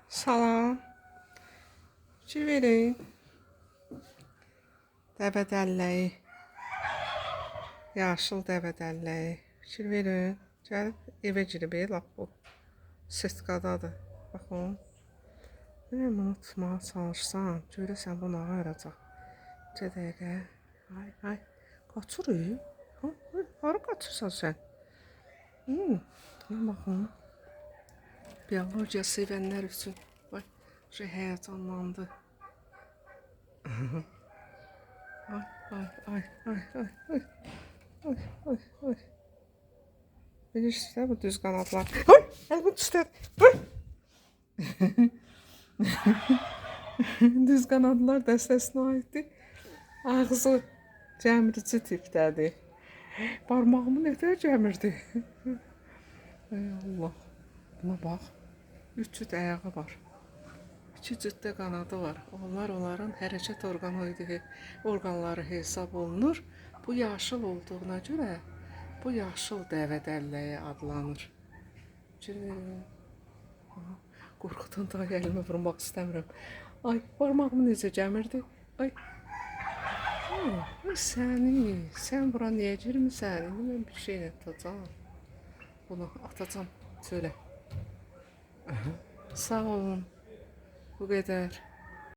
Salam. Fikir verin. Dəvə dəlləyi. Yaşıl dəvə dəlləyi. Fikir verin. Gəlib evə girib, lap bu. Setkadadır. Baxın. Mən bunu tutmağa çalışsam, görəsən bu nə ayıracaq. Neçə dəqiqə? Ay, ay. Qaçır. Ha, hara qaçırsan sən? Buna baxın. Biologiya sevənlər üçün. Vay, şey həyəcanlandı. Ay, ay, ay, ay, ay, ay. Ay, ay, ay. Bilirsiniz də bu düz qanadlar. Ay, əlimi dişlədi. Ay. Düz qanadlar dəstəsinə aiddir. Ağzı cəmirici tipdədir. Barmağımı nətər cəmirdi? Ey Allah. Buna bax. Üç cüt ayağı var. İki cüt də qanadı var. Onlar onların hərəkət orqanı orqanları hesab olunur. Bu yaşıl olduğuna görə bu yaşıl dəvə dəlləyi adlanır. Qorxudan da əlimi vurmaq istəmirəm. Ay, barmağımı necə gəmirdi? Ay. Ay, səni, sən bura niyə girmisən? İndi mən bir şeylə tutacağam. Bunu atacağam çölə. Sağ olun. Bu qədər.